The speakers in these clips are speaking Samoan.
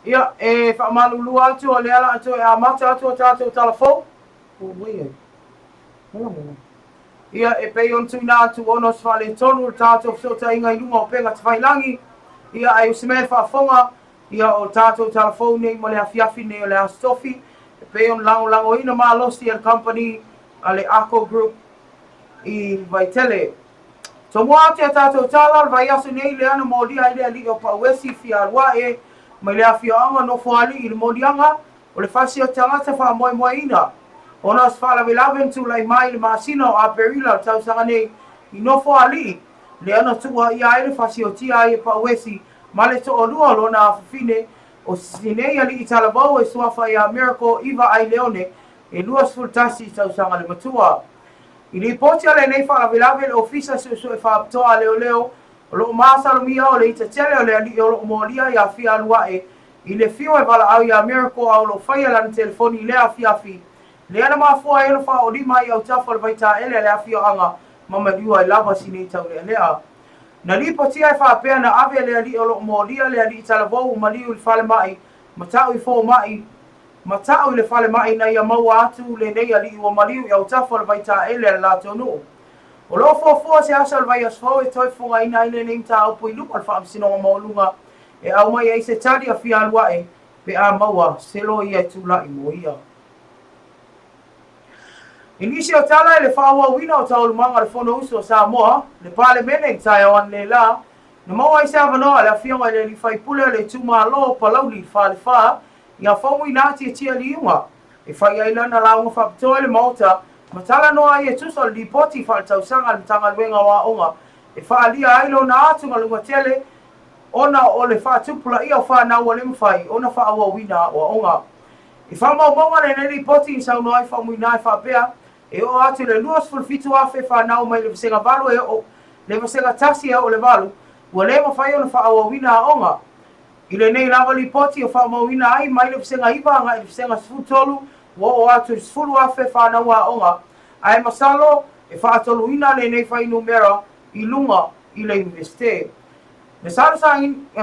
Ia, e faamalulu atu o lea o le a toe amata atu a tatou tala fou. Ia, e pei ona tuuina atu ona o se faaletonu o le tatou fesootaiga i luga o upega tafailagi, ia, ae o se mea e faafofoga, ia, o le tatou tala fou nei mo le afiafi nei o le Aso Tofi, e pei ona lagolagoina malosi e le kamupani a le Arco Group i Vaitele. Tomoa atu i a tatou tala, o le vaiaso nei lea na molia ai le alii o Pauesi fia alu ae mai le afioaga Nofoalii i le moliaga o le fasi o tagata faamoemoeina ona o se faalavelave na tulai mai i le masina o Aperila o le tausaga nei i Nofoalii lea na tuuaia ai le fasiotia ai e Pauesi ma le toalua o lona afafine o Sisinei Alii Talavou e suafa ia Miracle Iva Aileone e 21 tausaga le matua. I lipoti a lenei faalavelave i le Ofisa Suesue Faapitoa a Leoleo, o lo o masalomia o le ita tele o le alii o lo o molia ia Fia Aluae i le fiu e valaau iā Miracle a o lo o faia lana telefoni i lea afiafi lea na mafua ai ona faaolima ai autafa o le vaitaele a le afioaga ma maliu ai lava sinei taulealea. Na lipotia e faapea na ave le alii o lo o molia le alii talavou ua maliu i le falemai ma tau i fomai ma tau i le falemai ina ia maua atu lenei alii ua maliu i autafa o le vaitaele a le latou nuu. O lo o fuafua se aso o le vaiaso fou e toe fofogaina ai lenei mataupu i luma o le Faamasinoga Maualuga e aumai ai se tali a fia alu ae pe a maua se loia e tulai mo ia. I nisi o tala i le faaauauina o taualumaga o le Fonousu a Samoa, le Palemene i le taeao analeila, na maua ai se avanoa a le Afioga i le Alii Faipule o le Itumalo o Palauli i le Falefa ia Faumuina Tiatia Liuga e fai ai lana lauga faapitoa i le Maota ma talanoa ai e tusa o le Lipoti Faaletausaga a le Matagaluega o Aoga e faaalia ai lona atugaluga tele ona o le faatupulaia o fanau ua le mafai ona faaauauina aoaoga. I faamaumauga lenei lipoti i saunoa ai Faumuina e faapea, e oo atu i le 27,000 fanau mai le vasega 8 e oo le vasega 1 e oo i le 8 ua le mafai ona faaauauina aoga. I lenei lava lipoti o faamauina ai mai le vasega 9 agai i le vasega 13 ua oo atu i le 10,000 fanau aoga, ae masalo e faatoluina lenei fuainumera i luga i le Iunivesite. Na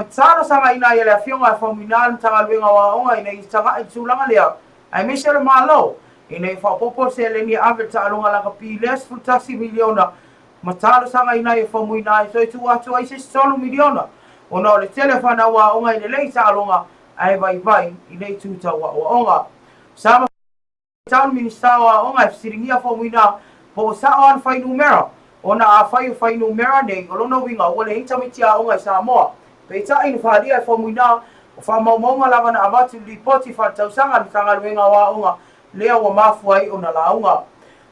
talosagaina ai e le Afioga ia Faumuina le Matagaluega o Aoga ina ia tagai i le tulaga lea, aemaise o le Malo, ina ia faaopoopo le seleni e ave i le taaloga lakapi lea $11 miliona ma talosagaina ai e Faumuina e toe tuu atu ai se isi $3 miliona ona o le tele o fanau aoga e lelei i taaloga ae vaivai i le itu tau aoaoga. Sa Tau le Minisita o Aoga e fesiligia Faumuina po o sao ana fuainumera, ona afai o fuainumera nei, o lona uiga ua leai ni tamaiti aoga i Samoa. Peitai, na faaalia e Faumuina, o faamaumauga lava na avatu i le lipoti faaletausaga a le Matagaluega o Aoga lea ua mafua ai ona lauga.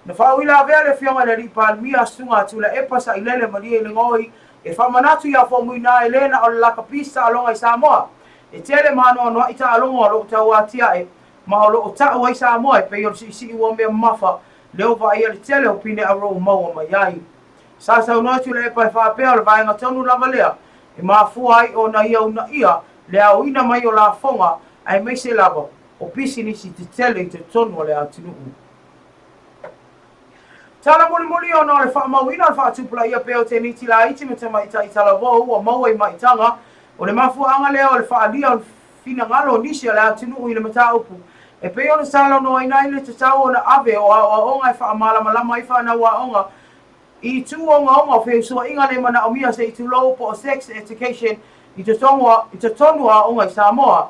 Na faauilavea le Afioga i le Alii Palemia, Susuga a Tuilaepa Sailele Malielegaoi e faamanatu ia Faumuina e le na o le lakapi se taaloga i Samoa. E tele ma anoanoai taaloga o lo o tau atiae ma o lo o tau ai Samoa e pei o le siisii ua mea mamafa lea ua vaaia le tele o pine auro ua maua mai ai. Sa saunoa Tuilaepa e faapea o le vaega tonu lava lea e mafua ai ona ia uunaia le aoina mai o lafoga aemaise lava o pisinisi tetele i totonu o le atunuu. Tala mulimuli ona o le faamauina o le faatupulaia pea o teniiti laiti ma tamaitai talavou ua maua i maitaga, o le mafuaaga lea o le faaalia o le finagalo o nisi o le atunuu i le mataupu e pei ona talanoaina ai le tatau ona ave o aoaoga e faamalamalama ai fanau aoga i itu ogaoga o feusuaiga le manaomia se i tulou po o sex education i totonu o aoga i Samoa.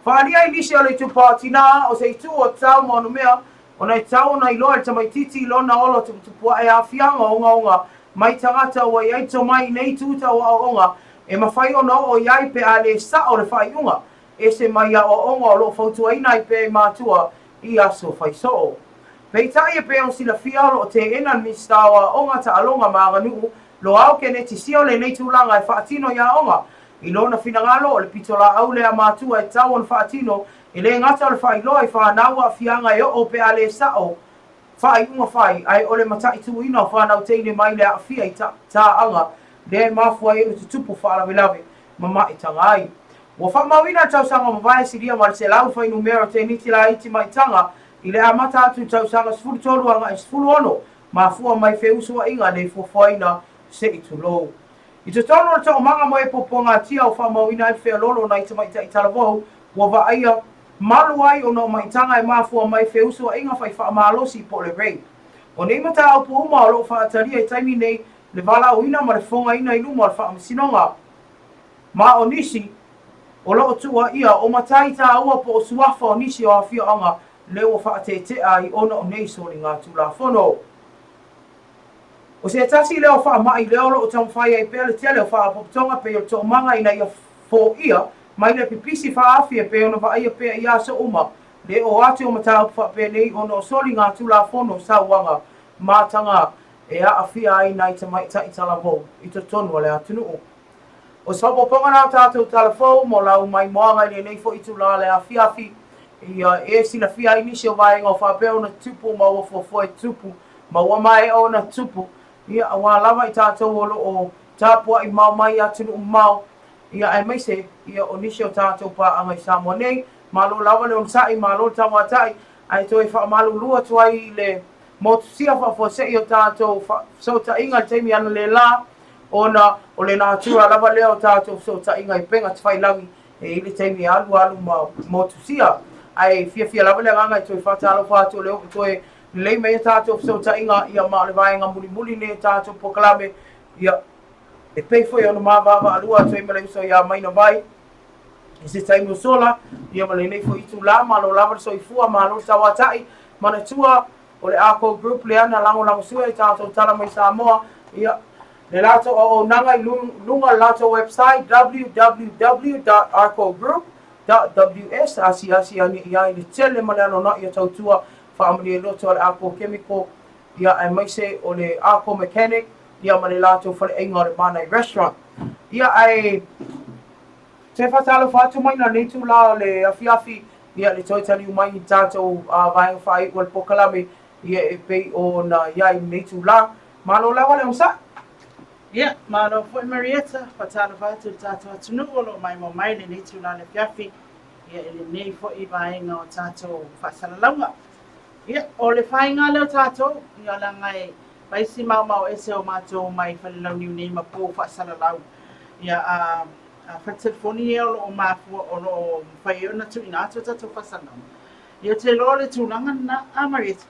Faaalia ai nisi o le itupa o tinā o se itu o tatau ma onomea ona e tatau ona iloa e le tamaitiiti lona ola tuputupuaʻe aafiaga ogaoga mai tagata ua i ai tomai i nei itu tau aoaoga e mafai ona oo i ai pe a le sao le faaiuga ese mai aoaoga o lo o fautuaina ai pea i matua i aso fai soo. Peitai e pei ona silafia o lo o teena le Minisita o Aoga, Taaloga ma Aganuu, Loau Keneti Sio lenei tulaga e faatino i aoga. I lona finagalo, o le pitolaau lea a matua e tatau ona faatino e le gata o le faailoa i fanau aafiaga e oo pe a le sao. faaiuga fai, ae o le mataituina o fanau teine mai le aafia i taaga lea e mafua ai ona tutupu faalavelave ma maitaga ai. Ua faamauina i le tausaga ua mavae silia ma le 100 fuainumera o teiniti laiti maitaga i le amata atu i le tausaga 13 agai 16, mafua mai feusuaiga le fuafuaina se i tulou. I totonu o le toomaga mo e puapuagatia ua faamauina ai le feoloolo o nai tamaitai talavou ua vaaia malu ai ona o maitaga e mafua mai feusuaiga fai faamalosi po o le rape. O nei mataupu uma o lo o faatalia i taimi nei le valaauina ma le fofogaina i luma o le faamasinoga. Ma o nisi o lo o tuuaia o matai taua po o suafa o nisi o afioaga lea ua faateetea ai ona o nei soligatulafono. O se tasi lea o faamai lea o lo o taumafai ai pea le tele o faalapotopotoga pei o le toomaga ina ia foia mai le pipisi faaafi e pei ona vaaia pea i aso uma le oo atu o mataupu faapenei ona o soligatulafono sauaga mataga e aafia ai nai tamaitai talavou i totonu o le atunuu. O se faaopoopoga na o tatou tala fou mo lau maimoaga i lenei foi itula o le afiafi, ia e silafia ai nisi o vaega o faapea ona tupu ma ua fuafua e tupu ma ua maea ona tupu, ia aua lava i tatou o lo o tapuai mao mai i atunuu mamao, ia aemaise ia o nisi o tatou paaga i Samoa nei. Malo lava le onosai, malo le tauatai, ae toe faamalulu atu ai i le motusia faafuasei o tatou fesootaiga i le taimi analeila, ona o le natura lava lea o tatou fesootaiga i upega tafailagi e i ai le taimi e alualu ma motusia. Ae fiafia lava le agaga e toe faatalofa atu o lea ua toe lelei mai a tatou fesootaiga, ia ma o le vaega mulimuli lenei o tatou polokalame, ia e pei foi ona ma vaavaalua atu ai ma le uso ia Maina Vai i se taimi ua sola, ia ma lenei foi itula, malo lava le soifua, malo le tauatai, manatua O le Arco Group lea na lagolagosua i tatou tala mai Samoa, ia, le latou auaunaga i luga o le latou website www.arcogroup.ws, asiasi ane i ai le tele ma le anoanoai o tautua faamalie loto a le Arco Chemical, ia, aemaise o le Arco Mechanic, ia, ma le latou faleaiga o le Manai Restaurant. Ia, ae toe faatalofa atu mai na lenei itula o le afiafi, Ia, le toe taliu mai i le tatou vaega faaiu o le polokalame, ia, e pei ona i ai i lenei itula. Malo lava le onosai. Ia, malo foi Marietta, faatalofa atu i le tatou atunuu o lo o maimoa mai i lenei itula o le afiafi, ia, i lenei foi vaega o tatou faasalalauga. Ia, o le faiga lea o tatou, ia, leaga e fai si maomao ese o matou mai Falelauniu nei ma pou faasalalau, ia, a fale telefoni ia o lo o mafua, o lo o mafai ai ona tuuina atu a tatou faasalalauga. Ia, ou te iloa o le tulaga lena, a Marietta?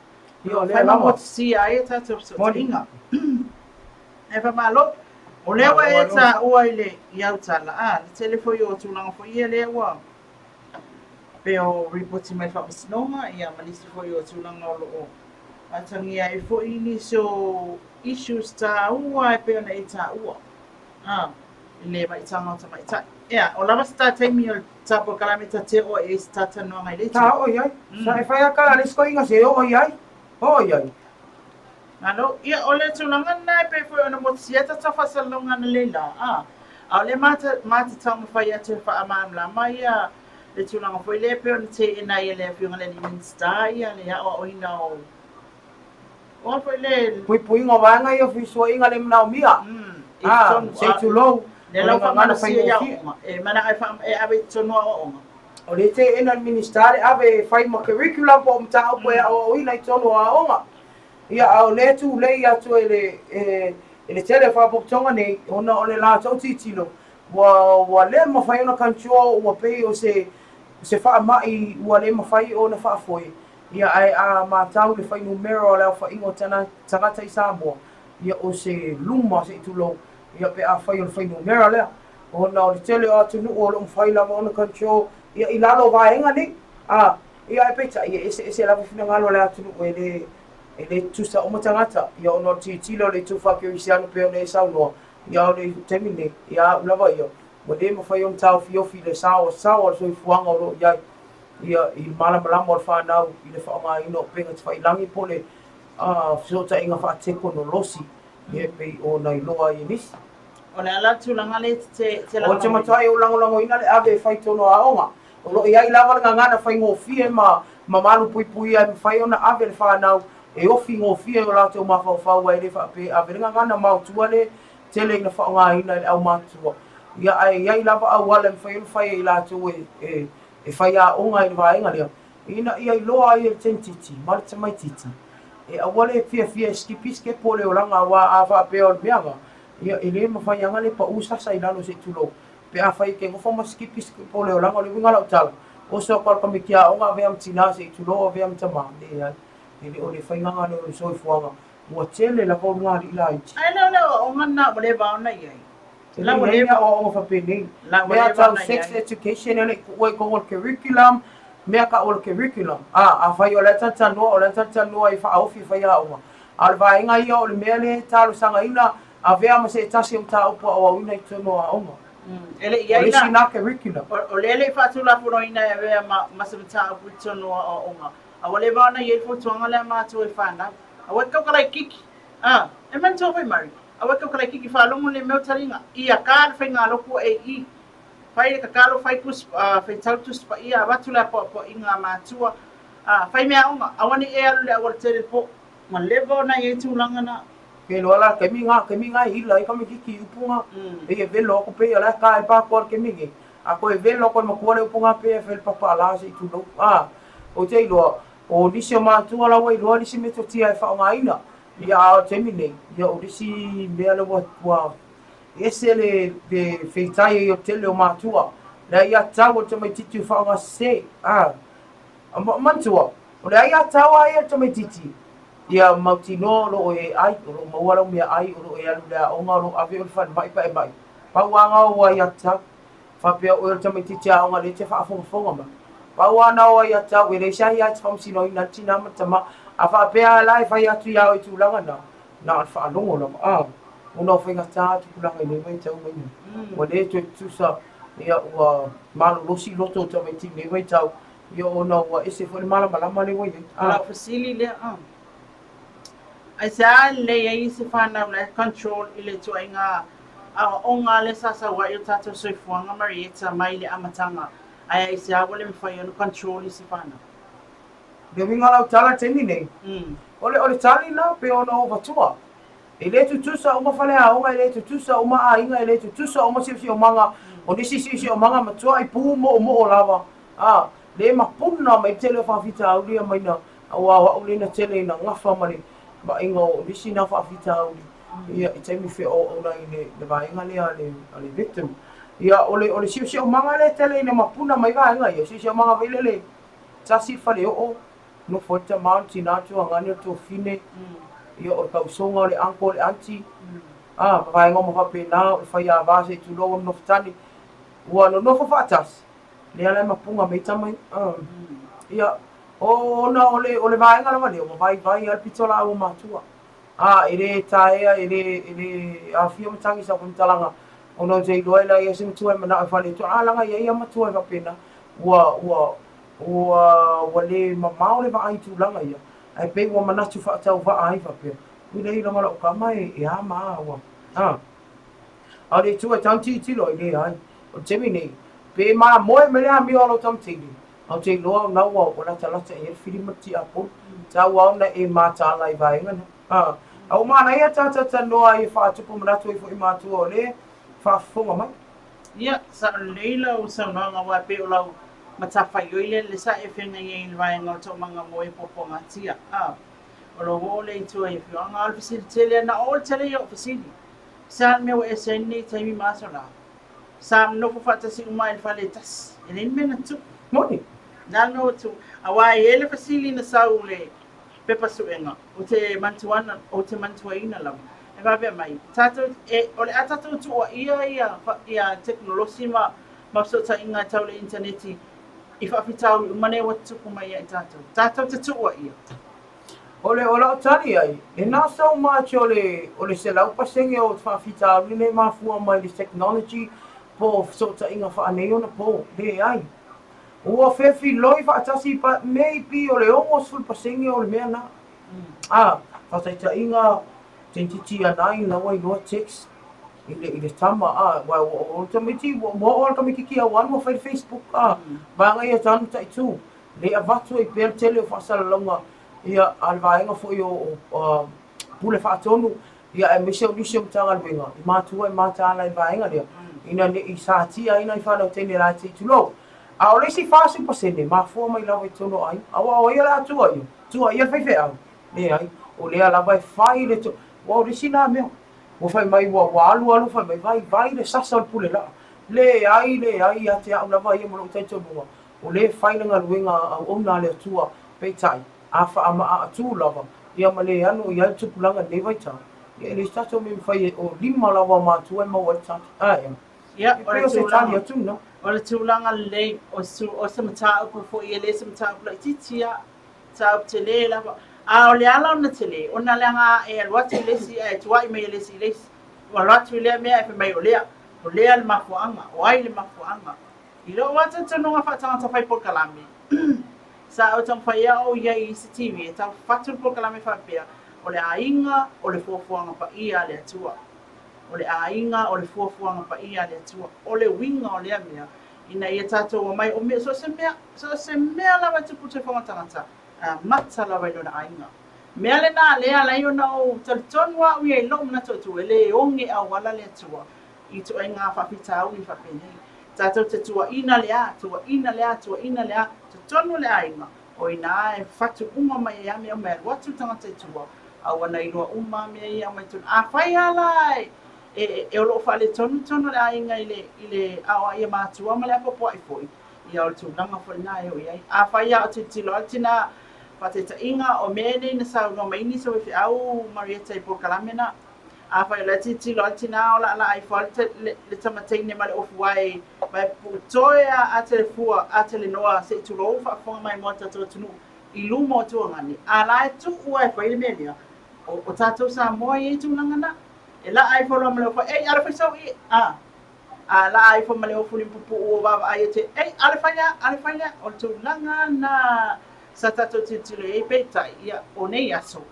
Ia, o lea lava. Motusia ai a tatou fesootaiga. Ae faamalo, o lea ua e taua i le i au tala, a, le tele foi o tulaga foi ia lea ua pei o ripoti mai le faamasinoga, ia ma nisi foi o tulaga o lo o atagia ai foi nisi o issues taua e pei ona e taua. A, i le maitaga o tamaitai. Ea, o lava se ta taimi o le ta polokalame ta te oo ai i se ta talanoaga i le itu. Ta oo i ai. Sa e fai a kala le isi koiga se oo i ai. Oo i ai. Malo. Ia, o le tulaga lena e pei foi ona motusia ta tau faasalalauga analeila, a, a o lea ma ta, ma te taumafai atu e faamalamalama ia le tulaga foi lea e pei ona teena ai e le Afioga i le Alii Minisita ia le aoaoina o O a foi le. Puipuiga o vaega ia o fesuaiga le manaomia. A, se i tulou, o le gagana faigofie. E manao e ave i totonu o aoaoga. O lea e teena e le Minisita le ave e fai ma curriculum po o mataupu e aoaoina i totonu o aoga. Ia, a o lea e tulei atu e le, e le tele o faalapotopotoga nei, ona o le latou tilotilo, ua, ua le mafai ona control, ua pei o se, se faamai ua le mafai ona faafoe. Ia, ae a matau i le fuainumera o le aofaiga o tagata i Samoa, ia o se luma se i tulou, ia pe afai o le fuainumera lea, ona o le tele o atunuu o lo o mafai lava ona control ia i lalo o vaega nei. A, ia ae peitai, e eseese lava finagalo o le atunuu, e le, e le tutusa uma tagata, ia ona o le tilotilo o le itu faa-kerisiano pei ona e saunoa, ia a o le taimi lenei, ia au lava ia, ua le mafai ona taofiofi le saoasaoa o le soifuaga o lo o i ai. ia i le malamalama o le fanau i le faaaogaina o upega tafailagi po o le fesootaiga faatekonolosi ia e pei ona iloa ai e nisi. O le a la le tulaga lea e te lagolagoina? Ou te matuai ou lagolagoina le ave e fai tonu aoga. O lo o i ai lava le gagana faigofie ma malupuipuia e mafai ona ave le fanau e ofi gofie i o latou mafaufau aua e le faapea e ave le gagana maotua le tele ina faaaogaina e le aumatutua. Ia ae i ai lava auala e mafai ona fai e i latou e e faiaoga ai i le vaega lea, ina ia iloa ai e le tamaitiiti ma le tamaitiiti e aua le fiafia e sikipi sikepu o le olaga aua a faapea o le mea na, ia e le mafai lava ona le pau sasa i lalo se i tulou pe afai e te nofo ma sikipi sikepu o le olaga. O le uiga o lau tala, oso atu lava le tamaiti aoga avea ma tina se i tulou avea ma tama, leai, e le o le faiga lea o le soifuaga ua tele lava ulugalii laiti. Ae le o le aoaoga lena ua leva ona i ai. E le i ai ni aoaoga faapenei. Mea tau sex education e le i tuua i totonu o le curriculum, mea tau o le curriculum. A, afai o la e talatalanoa, o la e talatalanoa i faaofi e faiaoga. A o le vaega ia o le mea lea e talosagaina, avea ma se tasi o mataupu aoaoina i totonu o aoga. E le i ai la. O le isi lena curriculum. O lea e le i faatulafonoina e avea ma se mataupu i totonu o aoaoga. A ua leva ona i ai le fautuaga lea a matou e fanau. Aua e taukalaikiki. A, e manatua foi Mary, Aua e taukalaikiki faalogo le mea o taliga. Ia ka le faigalotu e i. Fai le tatalo, fai tusi, faitau Tusi Paia, avatu le apoapoaiga a matua, fai meaaoga, aua ne i e alu i le aualatele i le po. Ua leva ona i ai tulaga na. Ke iloa la taimi na, taimi na e hila ai tamaititi i upu na, pei e velo atu pei o la e ka ai le patoa i le taimi nei, a toe velo atu e le matua le upu na pei e fai le papaalā se i tulou. A, ou te iloa, o nisi o matua la ua iloa nisi metotia e faaaogaina, Ia, a o le taimi nei, ia o le isi mea lea ua, ua ese le, le feitai ai o le tele o matua, le aiatatau a le tamaitiiti e faaaogasese. A, manatua, o le aiatatau lava ia a le tamaitiiti, ia mautinoa o lo o e ai, o lo o maua lau meaai, o lo o e alu i le aoga, o lo o ave oe i le falemai pe a e mai. Pau lava na o ou aiatatau. Faapea oe o le tamaitiiti aoga lea e te faafogafoga mai. Pau lava na o aiatatau, e leai se aia e te faamasinoina ai le tinā ma le tamā. A faapea lava la e fai atu iā oe i tulaga na, na o le faalogo lava, a, ona o faigata tupulaga i nei vaitau ma ia. Ua le toe tutusa, ia, ua malolosi loto o tamaiti i nei vaitau, ia, ona ua ese foi le malamalama lea ua i ai. O lau fesili lea, a. Aisea e lelei ai se fanau la e control i le ituaiga aoaoga lea sa sau ai o tatou soifuaga Marietta mai le amataga ae aisea ua le mafai ona control i se fanau? Le uiga o lau tala i le taimi nei, o le o le tali la pei ona ou avatua. E le tutusa uma faleaoga, e le tutusa uma aiga, e le tutusa uma siosiomaga, o nisi siosiomaga matuai pumoomoo lava, a, le mapuna mai le tele o faafitauli ia mai na Aua o au lea na tele ina gafa ma le vaaiga o nisi na faafitauli ia i taimi feoaoauna i le le vaega lea a le a le victim. Ia o le o le siosiomaga lea e tele ina mapuna mai vaega ia, siosiomaga foi lele tasi le faleoo, nofo ai le tama, o le tina, le tuagane, o le tuafafine, ia o le tausoga, o le uncle, o le aunty, a, ma vaega uma faapena, o le faiava se i tulou o le nofotane, ua nonofo faatasi, lea la e mapuga mai tama ia. Ia, Ona o le, o le vaega lava lea, ua vaivai lava le pitolaau o matua. A, e le taea, e le, e le aofia matagi i sau faamatalaga, ona ou te iloa e leai lava se matua e manao e faaletonu. A, leaga e i ai lava matua e faapena, ua, ua, ua, ua le mamao le vaai i tulaga ia, ae pei ua manatu faatauvaa ai faapea, ui leai leaga o lau tama e, e a ma a, ua, a. A o le itu e tatau ona tilotilo ai, leai. O le taimi nei, pe mamoe mai le amio a lou tamateine, Ou te iloa o na ua latalata i ai le fili ma le tiapolo. Tau lava ona e mataala i vaega na. A, a ua manaia ta talatalanoa ai e faatupu manatu ai foi matua o lea e faafofoga mai. Ia, sao lelei lau saunoaga aua e pei o lau matafaioi lea le sa e feagai ai i le vaega o le taumaga mo e puapuagatia. A, o lou oo lea i tua i afioaga. A o le fesili tele, na o le tele ia o fesili. Se a le mea ua ese ai lenei taimi ma aso la? Sa nofo faatasi uma i le fale e tasi. E leai ni mea na tupu. Moni. Na le mea ua tupu. Aua e i ai le fesili na sau i le pepa suega, ou te manatuana, ou te manatuaina lava, e faapea mai, tatou, e, o le a tatou tuuaia ia, ia tekonolosi ma, ma fesootaiga e tau le initaneti i faafitauli uma nei ua tutupu mai ia i tatou. Tatou te tuuaia. O le, o lau tali i ai, e not so much o le, o le 100% o faafitauli nei e mafua mai le technology po o fesootaiga faaneionapo. Leai. Ua fefiloi faatasi pa, maybe o le 60% o le mea na. A, faataitaiga, tamaitiiti ana ina ua iloa text i le, i le tama, a, aua ua, o le tamaiti, ua oo lava le tamaitiiti ia one ua fai le Facebook, a, vaega ia tau mataitu. Le avatu ai pea le tele o faasalalauga Ia, a le vaega foi o Pule Faatonu, ia aemaise o nisi o Matagaluega i matua e mataala i le vaega lea, ina ne i satia ai nai fanau teine laiti, tulou. A o le isi 40%, mafua mai lava i totonu o aiga. Aua o ai o le a tuuaia? Tuuaia le faifeau? Leai, o lea lava e fai le to... Aua o le isi lena mea, ua fai mai ua alu alu fai mai vaivai le sasa o le pule laa. Leai, leai, ia te au lava ia ma lou talitonuga, o lea e fai le galuega a auauna a le Atua, peitai, a faamaaaatu lava, ia ma le ano i ai le tupulaga i lenei vaitau, ia e leai se tatou mea e mafai e, o lima lava o matua e maua ai le tali. Ae a? Ia, E pei o se tali atu lena. O le tulaga lelei, o se mataupu foi, e le se mataupu laitiiti lava, mataupu tele lava. A o le ala ona tele, ona leaga e alu atu i le isi ae tuai mai e le isi i le isi. Ua alu atu i lea mea ae fai mai o lea, o lea le mafuaaga, o ai le mafuaaga. I lou lava talitonuga faatagata fai polokalame, sa ou taumafai lava ou i ai i isi TV e taufatu le polokalame faapea, o le aiga o le fuafuaga paia a le Atua. O le aiga o le fuafuaga paia a le Atua. O le uiga o lea mea, ina ia tatou omai, o mea, so o se mea, so o se mea lava e tupu i le soifuaga o le tagata, e amata lava i lona aiga. Mea lena lea ala ai ona ou talitonu au ia i lou manatu atu, e le oge auala le Atua i ituaiga faafitauli faapenei. Tatou te tuuaina le a, tuuaina le a, tuuaina le a, totonu o le aiga, o ina e fatu uma mai ai a mea uma e alu atu le tagata i tua, a ua na iloa uma a mea ia e aumai totonu. Afai lava la e, e, o lo o faaletonu totonu o le aiga i le, i le aoai a matua ma le apoapoai foi, ia o le tulaga foi lena e oo i ai. Afai lava o tilotilo lava le tina, faataitaiga, o mea nei na saunoa mai ai nisi o faifeau Marietta i polokalame na, Afai o la e tilotilo lava le tina o laalaa ifo lava le tama teine ma le ofu ae vaepuupuu toe a telefua a telenoa se i tulou faafofoga mai moa le tatou atunuu i luma o tuagane a la e tuu a e fai le mea lea o tatou Samoa e i ai tulaga na e laa ifo loa ma le ofu ei ale fai sau i a a laa ifo ma le ofu limapupuu o vaavaai e te ei ale fai lea ale fai lea o le tulaga na sa tatou tilotilo i ai peitai ia o nei aso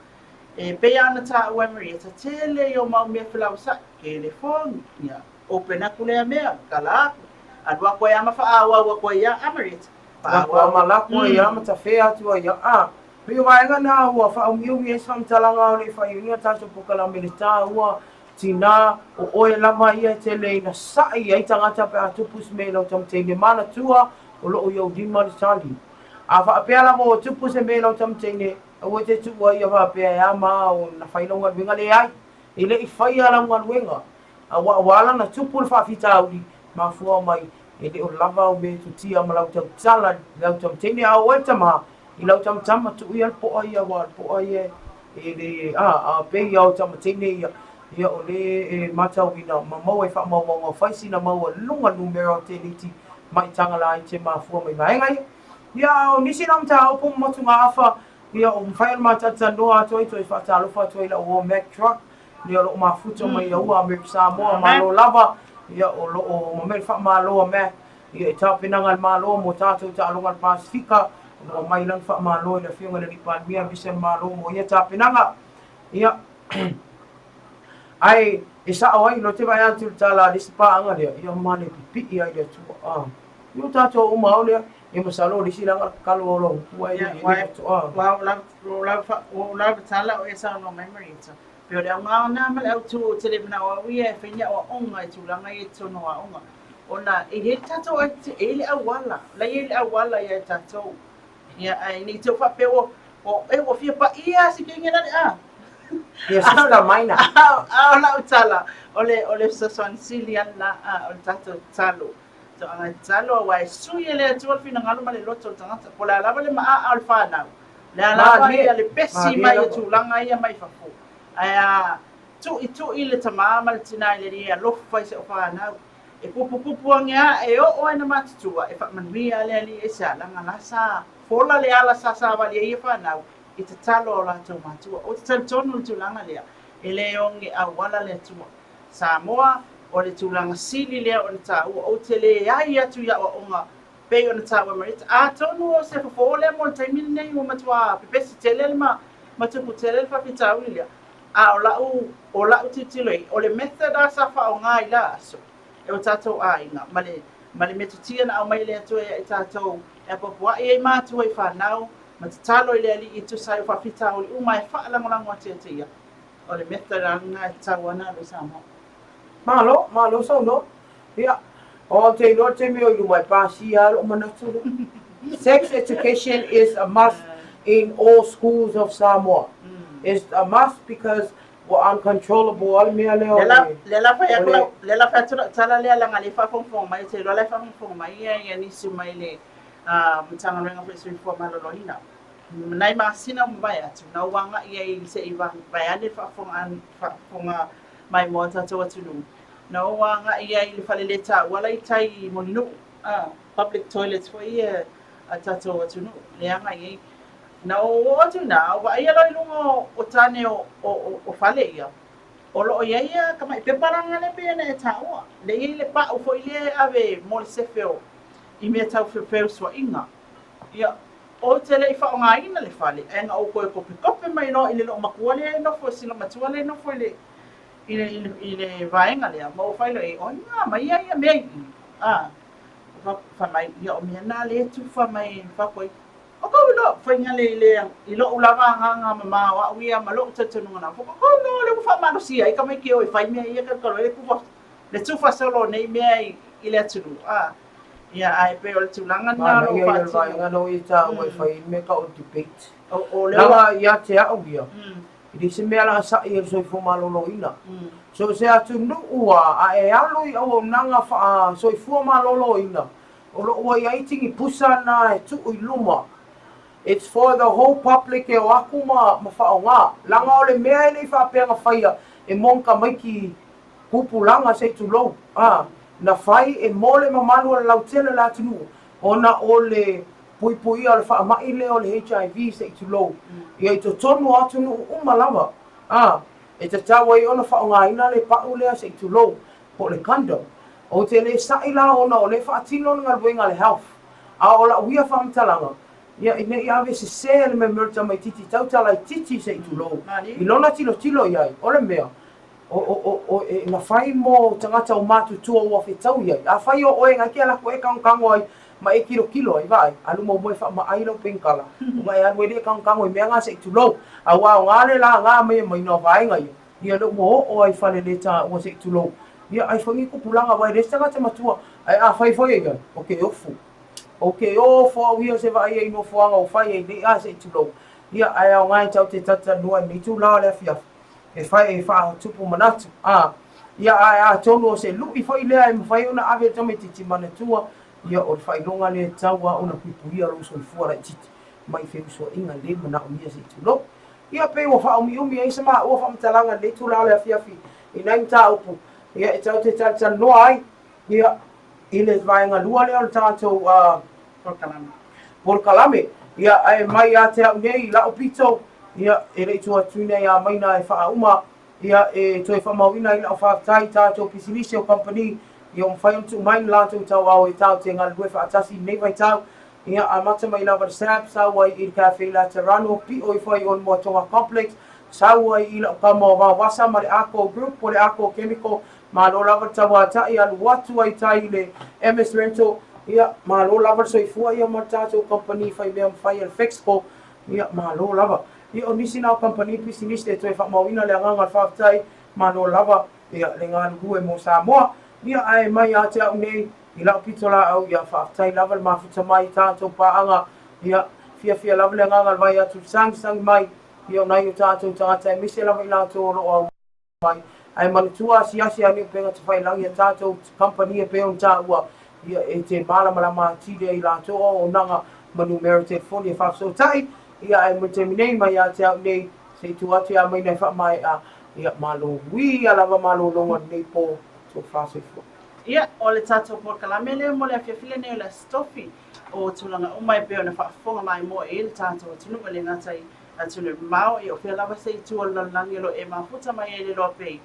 E pei lava ona taua e Marietta, tele ia o mau mea felausa'i, telefoni, ia, open atu lea mea, tala atu, alu atu ai a ma faaauau atu ai a, a Marietta? Lako a ma lako ai a ma tafea atu ai a, a. Pei o vaega na ua faaumiumi ai se faamatalaga o le i faaiuina tatou polokalame le taua, tinā, o oe lava ia e tele ina sa'i ai tagata pe a tupu se mea i lau tamateine manatua o lo o i ou lima le tali. A faapea lava ua tupu se mea i lau tamateine, Aua e te tuua ia faapea e a ma o na fai lau galuega. Leai, e le i faia lau galuega. Aua ua ala ona tupu le faafitauli, mafua mai e le o lava au metotia ma lau tautala i lau tamateine. A o oe le tama, i lau tamatama, tuu ia le poa ia, aua o le poa ia e le, a, a pei lava o tamateine ia, ia o le e matauina ma maua i faamaumauga o fai sina maualuga numera o teliti maitaga laiti e mafua mai vaega ia. Ia, a o nisi na mataupu ma motugaafa, ia, ua mafai ona ma talatalanoa atu ai, toe faatalofa atu ai i lau uo Mack Truck, ia, o lo o mafuta mai ia ua Amerika Samoa, malo lava, ia, o lo o mamai le faamalo a Mack, ia, i tapenaga a le Malo mo tatou taaloga a le Pasefika, o lo o aumai lana faamalo i le Afioga i le Alii Palemia aemaise le Malo mo ia tapenaga. Ia, ae e sao ai, o lea ou te vaai atu i le tala a le isi paaga lea, ia, male pipii ai le Atua. A. Ia o tatou uma ao lea, ia masalo o le isi laga tatalo o lou ua e le faatoa. Ua ou lava tala o e saunoa mai Marietta, pei o le auga lena ma le autu ou te le manao au ia e fai ni aoaoga i tulaga ia i totonu o aoga ona e i ai le tatou e i ai le auala, la e i ai le auala ia i tatou. Ia ae ne i te i ua faapea ua e ua fia paia si kenge la le a. Ia sister maina. A o lau tala, o le fesoasoani sili lava lena o le tatou tatalo. Toaga e tatalo aua e sui e le Atua le finagalo ma le loto o le tagata. Po o le a lava le maaa o le fanau, o le a lava ia le pesi mai o tulaga ia mai fafo, ae a tuitui le tama ma le tina i le Alii e alofa i si au fanau, e kupukupu age a e oo ai na matutua, e faamanuia le Alii e se alaga la sa fola le ala sa savali ai ia fanau i tatalo a o latou matua. Ou te talitonu i le tulaga lea, e le oge auala le Atua. Samoa, o le tulaga sili lea ona taua. Ou te leai atu i aoaoga pei ona taua e Marietta. Atonu o se fofo lea mo le taimi lenei ua matua pepesi tele le ma ma tupu tele le faafitauli lea. A o lau o lau tilotilo i ai, o le method lava sa faaaoga i la aso e o tatou aiga ma le ma le metotia na aumai e le Atua ia i tatou e apoapoai ai matua i fanau. Ma tatalo i le Alii e tusa ai o faafitauli uma e faalagolago atu ia te ia. O le method lava lena e tatau ona alu i Samoa. Malo, malo saunoa. Ia, ou te iloa le taimi o i luma e pasia lava lou manatu lea. Sex education is a must in all schools of Samoa. It's a must because ua uncontrollable lava le mea lea o le... Lea la fai atu lau, lea la fai atu lau tala lea leaga lea e faafogafoga mai, ou te iloa la e faafogafoga mai ia nisi mai le Matagaluega foi o le Soifua Maloloina. Nai masina ua mavae atu, na ou agai ai se i vaeane le faafofoga maimoa a tatou atunuu, na ou agai ai i le faleletaua la i tai i Mulinuu, public toilets foi ia a tatou atunuu, lea e agai ai. Na ou oo atu i ina, ou vaaia loa i luga o tane o fale ia, o lo o i ai ia tamai pepa la lea pei ona e taua, lea e i ai le pau foi lea e ave mo le sefe o i mea tau feusuaiga. Ia, ou te le i faaaogaina le fale, ae na ou toe kopekope mai loa i le loomatua lea e nofo, si loomatua lea e nofo i le, i le, i le, i le vaega lea, ma ou fai loa i ai, o ai na aumaia ia mea i i? A, fai mai, ia o mea na lea e tufa mai i fafo ai. O kou iloa, faiga le i le, i lou lava agaga mama o au ia ma lou talitonuga na, o kou iloa lea ua faamalosia ai tamaiti e o e fai mea ia talu ai le tufa, le tufa solo o nei mea i, i le atunuu. A, Ia, ae pei o le tulaga lena o lo o faatino. Manaia ia le vaega lea ua e taua e fai ai le mea tau o le debate. Leaga ia te au ia, e leai se mea o le a sa'i ai le soifua maloloina. So o se atunuu lava, a e alu i auaunaga faa-soifua maloloina, o lo o ua i ai tini pusa na e tuu i luma. It's for the whole public e o atu ma faaaoga. Leaga o le mea e le i faapea na faia e mo ni tamaiti Tupulaga se i tulou, ā, na fai e mo le mamalu o le lautele o le atunuu ona o le puipuia o le faamai lea o le HIV se i tulou, ia i totonu o atunuu uma lava, ā, e tatau ai ona faaaogaina le pa'u lea se i tulou, po o le condom. Ou te le sa'i la ona o lea e faatino le galuega a le Health, a o lau ia faamatalaga, ia ina ne i ave sese le memea o le tamaitiiti tauta laitiiti se i tulou, i lona tilotilo i ai, o le mea, O, o, o, o, e, na fai mo tagata o matutua ua fetau i ai. Afai o oe na e te alu atu e tagotago ai ma e kilokilo ai, vaai, alu muamua e faamaai lau penikala, ona e alu ai lea e tagotago i mea na se i tulou. Aua o na le laga mai e maina o vaega ia, ia lea ua oo ai i fale le taua se i tulou. Ia ai foi ni tupulaga aua e le se tagata matua, ae afai foi e i ai, ou te ofo. Ou te ofo au ia se vaai ai i nofoaga ua fai ai nei a se i tulou. Ia ae aoga e tatou te talatalanoa i lenei itula o le afiafi. e fai e faatupu manatu, ā, ia ae atonu o se luʻi foi lea e mafai ona ave i le tamaitiiti manatua, ia o le faailoga lea e tatau lava ona puipuia lou soifua laitiiti mai feusuaiga le manaomia se i tulou. Ia pei ua faaumiumi ai se maua faamatalaga i lenei itula o le afiafi i nai mataupu ia e tatou te talatalanoa ai ia i le vaega lua lea o le tatou polokalame. Polokalame, ia, ae mai ia te au nei i la'u pito, ia, e le i tua atu ina ia Maina e faauma, ia, e toe faamauina ai la'u faafetai i tatou pisinisi o kamupani, ia ua mafai ona tuu mai ni latou tauao e tatou te galulue faatasi i lenei vaitau, ia, amata mai lava i le SAB, sau ai i le Cafe Laterano, pi'o ifo ai i o i le Moatoga Complex, sau ai i la'u tama o Vaovasa ma le Arco Group po o le Arco Chemical, Malo lava le tauatai alu atu ai tai i le MS Rental, ia malo lava le soifua ia ma le tatou kamupani fai mea ma fai a le Fexco, ia malo lava. Ia o nisi na o kamupani pisinisi e toe faamauina le agaga o le faafetai, malo lava ia le galulue mo Samoa. Ia ae mai ia te au nei i lau pitolaau, ia faafetai lava le mafuta mai i tatou paaga, ia fiafia lava le agaga le vaai atu i le sagisagi mai ia o nai o tatou tagata aemaise lava i latou o lo o mai, ae manatua asiasi ane upega tafailagi a tatou kamupani e pei ona taua, ia e te malamalama atili ai latou auaunaga ma numera telefoni e faafesootai, ia ae mo le taimi nei mai ia te au nei, se i tuu atu ia Maina e faamaea, ia malo uia lava malologa o lenei po, tofa soifua. Ia, o le tatou polokalame lea mo le afiafi lenei o le Aso Tofi, o tulaga uma e pei ona faafofoga maimoa i ai le tatou atunuu e le gata i Atunuu mamao, ia o fea lava se itu o le lalolagi o lo o e mafuta mai ai le loa pei,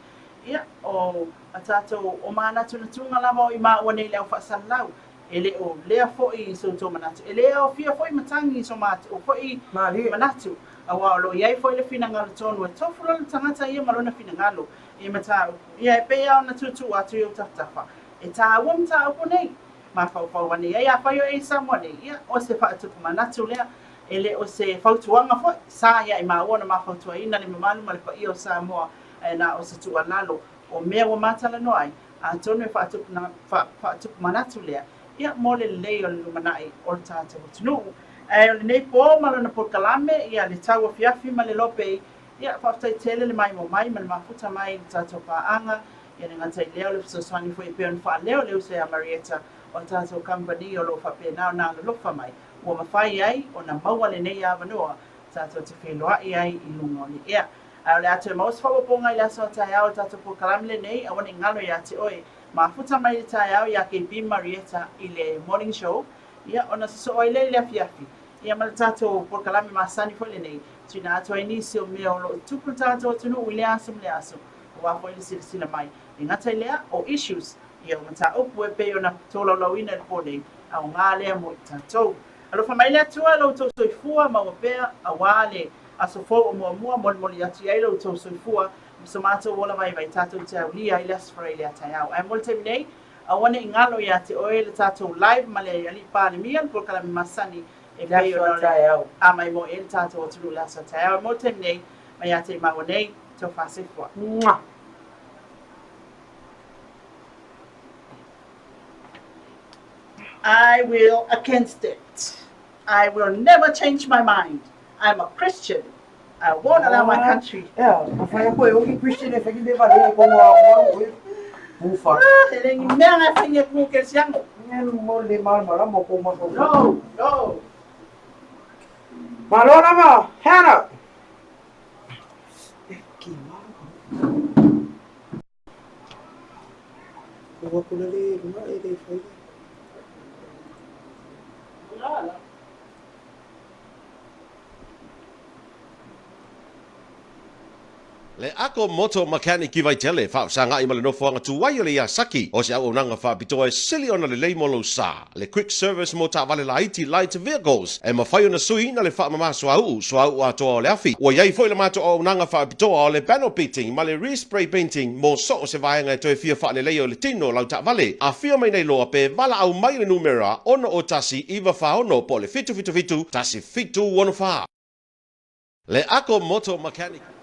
ia, o a tatou o manatunatuga lava o i maua nei i le au faasalalau, e le o lea foi so outou manatu, e le aofia foi matagi i so matou foi manatu, aua o lo o i ai foi le finagalo tonu e tofu lona tagata ia ma lona finagalo i mataupu, ia e pei lava ona tuutuu atu i ou tafatafa, e taua mataupu nei, mafaufau ane i ai, afai o e i Samoa nei, ia, o se faatupu manatu lea. E le o se fautuaga foi, sa ia i maua ona ma fautuaina le mamalu ma le paia o Samoa, ae na o se tuualalo o mea ua ma talanoa ai, atonu e faatupu manatu lea, ia, mo le lelei o le lumanai o le tatou atunuu. Ae o lenei po ma lona polokalame, ia, le tauafiafi ma le lopei, ia, faafetai tele le maimoa mai ma le mafuta mai i le tatou paaga, ia le gata i lea o le fesoasoani foi e pei ona faaleo le uso ia Marietta o a tatou kamupani o lo o faapena ona alolofa mai ua mafai ai ona maua lenei avanoa tatou te feiloai ai i luga o le ea. Ae o le a toe maua se faaopoopoga i le aso a taeao o le tatou polokalame lenei, aua ne i galo ia te oe. Mafuta mai i le taeao ia KB Marietta i le Morning Show, ia ona sosoo ai lea i le afiafi, ia ma le tatou polokalame masani foi lenei, tuuina atu ai nisi o mea o lo o tupu i le tatou atunuu i lea aso ma lea aso, aua foi le silasila mai. E gata i lea, o issues, ia o mataupu e pei ona tolaulauina i le po nei, aoga lea mo i tatou. Alofa mai le Atua i lo outou soifua maua pea, aua le aso fou o muamua, molimoli atu i ai lo outou soifua ma so matou ola vaivai tatou te aulia i le Aso Faraile a taeao. Ae mo le taimi nei, aua ne i galo ia te oe le tatou live ma le Alii Palemia, le polokalame masani e pei ona amaimoe ai le tatou atunuu i le aso a taeao. Ae mo le taimi nei, mai ia te i maua nei, Tofa Soifua. Mwah. I will against it. I will never change my mind. I'm a Christian. I won't allow my country. Yeah, a whai ako e oki Christian e whaki me wale e kongo a oa oe. Ufa. E le ngi mea ngai whai nge ku ke siango. Nge mo le marmara mo ko mako. No, no. Malo lava, Hannah. Ki Ua kula le lunga e le fai. Le Ako Motor Mechanic i Vaitele, faafesagai ma le nofoaga tuai o le Yasaki, o se auaunaga faapitoa e sili ona lelei mo lou sa. Le Quick Service mo taavale laiti, light vehicles, e mafai ona suiina le faamama suauu, suauu atoa o le afi. Ua i ai foi le matou auaunaga faapitoa o le panel beating ma le re-spray painting mo so o se vaega e toe fia faaleleia o le tino o lau taavale. Afio mai nei loa pe valaau mai i le numera 6 01 9 46 po o le 777 1764. Le Ako Motor Mechanic.